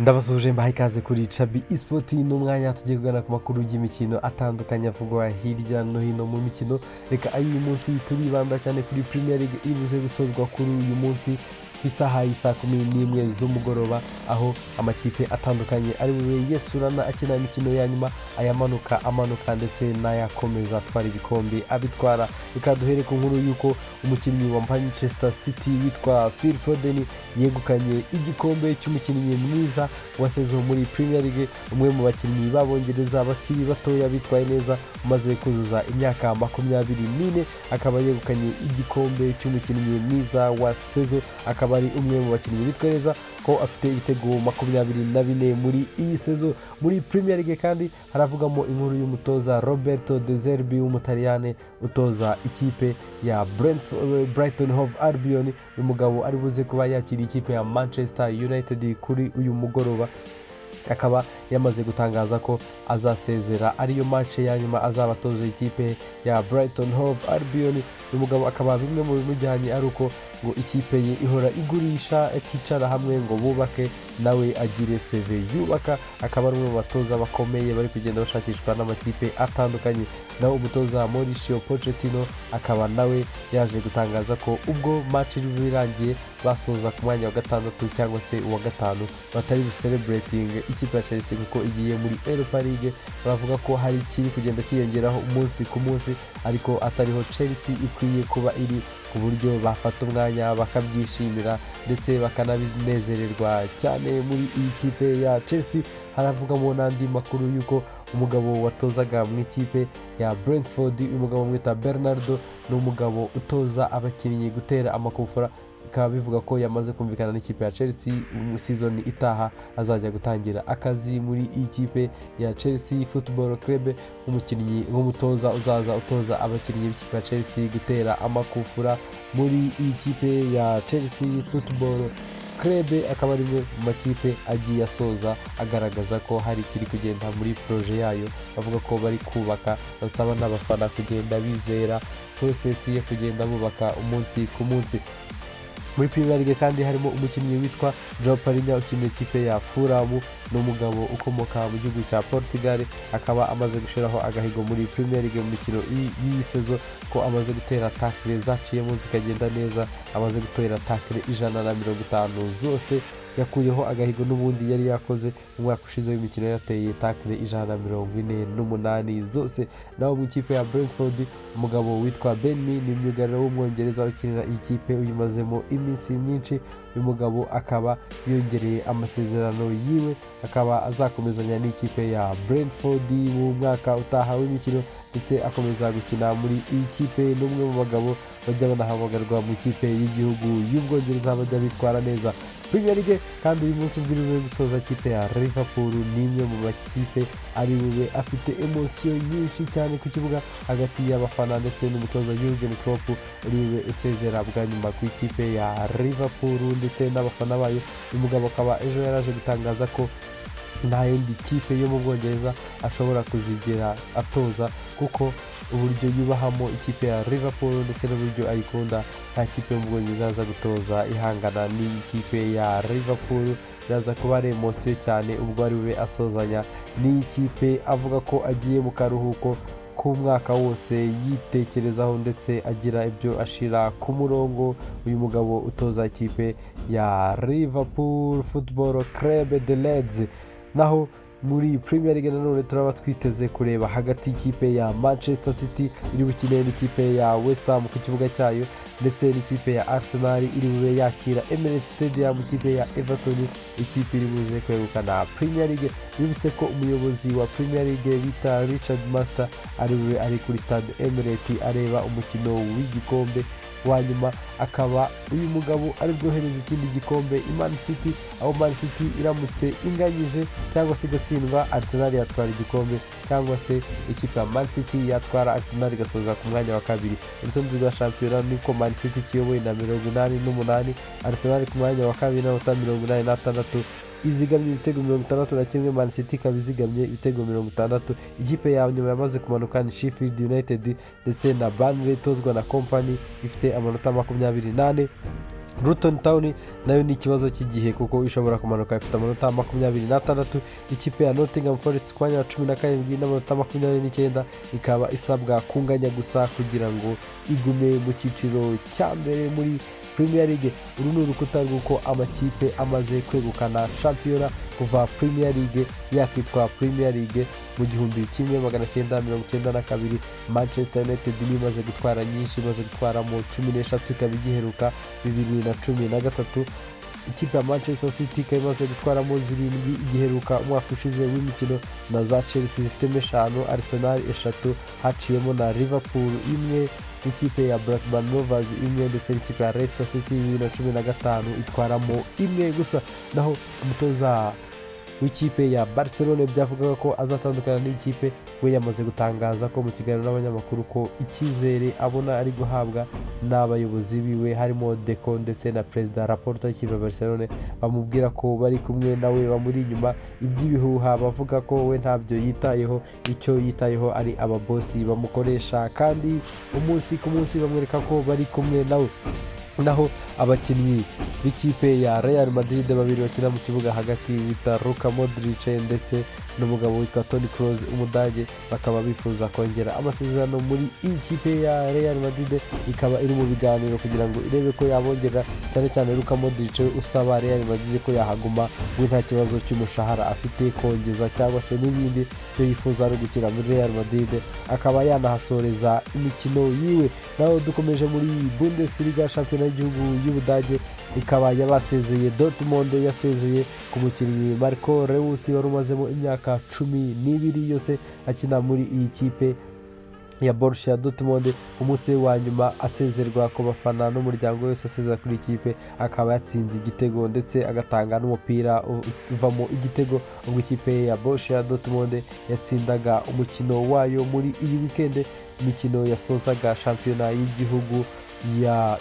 Ndabasuhuje, mbahaye ikaze kuri Cabi Esport. Ni umwanya tugiye kuganira ku makuru y'imikino atandukanye avugwa hirya no hino mu mikino. Reka uyu munsi turibanda cyane kuri Premier League iri buze gusozwa kuri uyu munsi ku isaha y'isaa 11 z'umugoroba, aho amakipe atandukanye ari bube yesurana akina imikino ya nyuma, ayamanuka amanuka ndetse n'ayakomeza atwara ibikombe abitwara. Reka duhere ku nkuru y'uko umukinnyi wa Manchester City witwa Phil Foden yegukanye igikombe cy'umukinnyi mwiza wa saison muri Premier League, umwe mu bakinnyi b'Abongereza bakiri batoya bitwaye neza, umaze kuzuza imyaka 24, akaba yegukanye igikombe cy'umukinnyi mwiza wa saison, akaba ari umwe mu bakinnyi bitwaye neza ko afite ibitego 24 muri iyi saison muri Premier League. Kandi haravugamo inkuru y'umutoza Roberto De Zerbi w'Umutaliyane utoza ikipe ya Brighton Hove Albion. Uyu mugabo ari buze kuba yakira ikipe ya Manchester United kuri uyu mugoroba, akaba yamaze gutangaza ko azasezera, ariyo match ya nyuma azaba atoza ikipe ya Brighton Hove Albion. Uyu mugabo akaba bimwe mu bimujyanye ari uko ngo ikipe ye ihora igurisha, iticara hamwe ngo bubake, nawe agire CV yubaka, akaba ari umwe mu batoza bakomeye bari kugenda bashakishwa n'amakipe atandukanye. Naho umutoza Mauricio Pochettino akaba nawe yaje gutangaza ko ubwo match iri bube irangiye basoza ku mwanya wa gatandatu cyangwa se uwa gatanu, batari bucelebrating ikipe ya Chelsea kuko igiye muri Europa League. Baravuga ko hari ikiri kugenda cyiyongeraho umunsi ku munsi, ariko atariho Chelsea ikwiye kuba iri ku buryo bafata umwanya bakabyishimira ndetse bakanabinezererwa cyane muri iyi kipe ya Chelsea. Haravugamo n'andi makuru y'uko umugabo watozaga mu ikipe ya Brentford, uyu mugabo bamwita Bernardo, ni umugabo utoza abakinnyi gutera amakufura, bikaba bivuga ko yamaze kumvikana n'ikipe ya Chelsea, mu season itaha azajya gutangira akazi muri iyi kipe ya Chelsea Football Club nk'umukinnyi, nk'umutoza uzaza utoza abakinnyi b'ikipe ya Chelsea gutera amakufura muri iyi kipe ya Chelsea Football Club. Akaba ari imwe mu makipe agiye asoza agaragaza ko hari ikiri kugenda muri projet yayo, bavuga ko bari kubaka, basaba n'abafana kugenda bizera process yo kugenda bubaka umunsi ku munsi. Muri Premier League kandi harimo umukinnyi witwa Joao Palhinha ukinira ikipe ya Fulham. Ni umugabo ukomoka mu gihugu cya Portugal, akaba amaze gushyiraho agahigo muri Premier League mu mikino y'iyi saison, ko amaze gutera tackle zaciyemo zikagenda neza, amaze gutera tackle 150 zose. Yakuyeho agahigo n'ubundi yari yakoze mu mwaka ushize w'imikino, yateye tackle 148 zose. Naho mu ikipe ya Brentford, umugabo witwa Ben Mee ni myugariro w'Umwongereza ukinira iyi kipe, uyimazemo iminsi myinshi. Uyu mugabo akaba yongereye amasezerano yiwe, akaba azakomezanya n'ikipe ya Brentford mu mwaka utaha w'imikino, ndetse akomeza gukina muri iyi kipe. N'umwe mu bagabo bajya banahamagarwa mu ikipe y'igihugu y'Ubwongereza, bajya bitwara neza. Premier League kandi uyu munsi ubwo iri gusoza, ikipe ya Liverpool ni imwe mu makipe ari bube afite émotion nyinshi cyane ku kibuga hagati y'abafana ndetse n'umutoza Jurgen Klopp uri bube usezera bwa nyuma ku ikipe ya Liverpool ndetse n'abafana bayo. Uyu mugabo akaba ejo yaraje gutangaza ko nta yindi kipe yo mu Bwongereza ashobora kuzigera atoza, kuko uburyo yubahamo ikipe ya Liverpool ndetse n'uburyo ayikunda, nta kipe yo mu Bwongereza aza gutoza ihangana n'iyi kipe ya Liverpool. Biraza kuba ari émotion cyane ubwo ari bube asozanya n'iyi kipe, avuga ko agiye mu karuhuko k'umwaka wose yitekerezaho ndetse agira ibyo ashira ku murongo. Uyu mugabo utoza ikipe ya Liverpool Football Club, The Reds. Naho muri Premier League nanone turaba twiteze kureba hagati y'ikipe ya Manchester City iri bukine n'ikipe ya West Ham ku kibuga cyayo, ndetse n'ikipe ya Arsenal iri bube yakira Emirates Stadium ikipe ya Everton, ikipe iri buze kwegukana Premier League. Bibutse ko umuyobozi wa Premier League bita Richard Master ari bube ari kuri stade Emirates areba umukino w'igikombe wa nyuma, akaba uyu mugabo ari bwohereza ikindi gikombe i Man City, aho Man City iramutse inganyije cyangwa se igatsindwa, Arsenal yatwara igikombe, cyangwa se ikipe ya Man City yatwara, Arsenal igasoza ku mwanya wa kabiri. Urutonde rwa shampiyona niko Man City kiyobowe na 88, Arsenal ku mwanya wa kabiri n'amanota 86, izigamye ibitego 61, Man City ikaba izigamye ibitego 60. Ikipe ya nyuma yamaze kumanuka ni Sheffield United ndetse na Burnley itozwa na Kompany ifite amanota 24. Luton Town nayo ni ikibazo cy'igihe kuko ishobora kumanuka, ifite amanota 26. Ikipe ya Nottingham Forest ku mwanya wa 17 n'amanota 29, ikaba isabwa kunganya gusa kugira ngo igume mu cyiciro cya mbere muri Premier League. Uru ni urukuta rw'uko amakipe amaze kwegukana shampiyona kuva Premier League yakitwa Premier League mu 1992. Manchester United niyo imaze gutwara nyinshi, imaze gutwaramo 13, ikaba igiheruka 2013. Ikipe ya Manchester City ikaba imaze gutwaramo zirindwi, igiheruka umwaka ushize w'imikino, na za Chelsea zifitemo eshanu, Arsenal eshatu, haciyemo na Liverpool imwe, n'ikipe ya Blackburn Rovers imwe, ndetse n'ikipe ya Leicester City 2015 itwaramo imwe gusa. Naho umutoza w'ikipe ya Barcelone byavugaga ko azatandukana n'ikipe, we yamaze gutangaza ko mu kiganiro n'abanyamakuru ko icyizere abona ari guhabwa n'abayobozi biwe, harimo Deco ndetse na Perezida Laporta w'ikipe ya Barcelone, bamubwira ko bari kumwe nawe, bamuri inyuma. Iby'ibihuha bavuga ko we ntabyo yitayeho, icyo yitayeho ari ababosi bamukoresha, kandi umunsi ku munsi bamwereka ko bari kumwe nawe. Naho abakinnyi b'ikipe ya Real Madrid babiri bakina mu kibuga hagati bita Luka Modric ndetse n'umugabo witwa Toni Kroos, Umudage, bakaba bifuza kongera amasezerano muri iyi kipe ya Real Madrid, ikaba iri mu biganiro kugira ngo irebe ko yabongerera, cyane cyane Luka Modric usaba Real Madrid ko yahaguma, we nta kibazo cy'umushahara afite kongeza cyangwa se n'ibindi, icyo yifuza ari ugukina muri Real Madrid akaba yanahasoreza imikino yiwe. Naho dukomeje muri Bundesliga, shampiyona y'igihugu y'Ubudage, ikaba yabasezeye. Dortmund yasezeye ku mukinnyi Marco Reus wari umazemo imyaka 12 yose akina muri iyi kipe ya Borussia Dortmund. Umunsi wa nyuma asezerwa ku bafana n'umuryango wose, asezera kuri iyi kipe, akaba yatsinze igitego ndetse agatanga n'umupira uvamo igitego ubwo ikipe ya Borussia Dortmund yatsindaga umukino wayo muri iyi weekend, imikino yasozaga shampiyona y'igihugu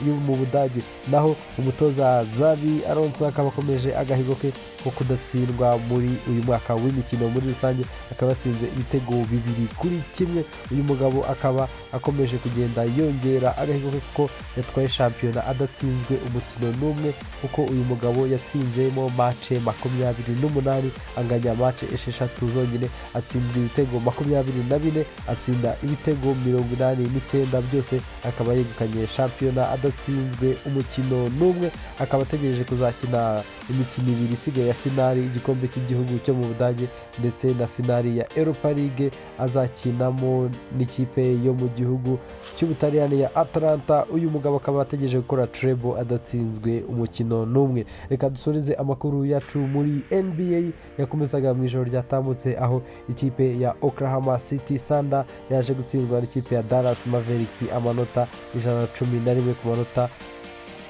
yo mu Budage. Naho umutoza Xabi Alonso akaba akomeje agahigo ke ko kudatsindwa muri uyu mwaka w'imikino muri rusange, akaba yatsinze ibitego 2-1. Uyu mugabo akaba akomeje kugenda yongera agahigo ke kuko yatwaye shampiyona adatsinzwe umukino n'umwe, kuko uyu mugabo yatsinzemo match 28, anganya match 6 zonyine, atsinda ibitego 24, atsinda ibitego 89 byose, akaba yegukanye shampiyona adatsinzwe umukino n'umwe. Akaba ategereje kuzakina imikino ibiri isigaye ya finali igikombe cy'igihugu cyo mu Budage ndetse na finali ya Europa League azakinamo n'ikipe yo mu gihugu cy'Ubutaliyani ya Atalanta. Uyu mugabo akaba ategereje gukora treble adatsinzwe umukino n'umwe. Reka dusoreze amakuru yacu muri NBA yakomezaga mu ijoro ryatambutse, aho ikipe ya Oklahoma City Thunder yaje gutsindwa n'ikipe ya Dallas Mavericks amanota 111 ku manota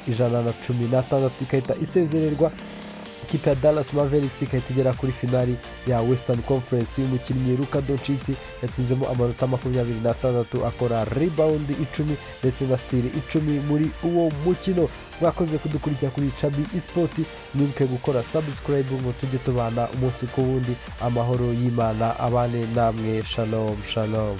116, igahita isezererwa. Ikipe ya Dallas Mavericks igahita igera kuri finali ya Western Conference. Umukinnyi Luka Doncic yatsinzemo amanota 26, akora rebound 10 ndetse na steal 10 muri uwo mukino. Mwakoze kudukurikira kuri Cabi Esport. Mwibuke gukora subscribe ngo tujye tubana umunsi ku wundi. Amahoro y'Imana abane namwe. Shalom shalom.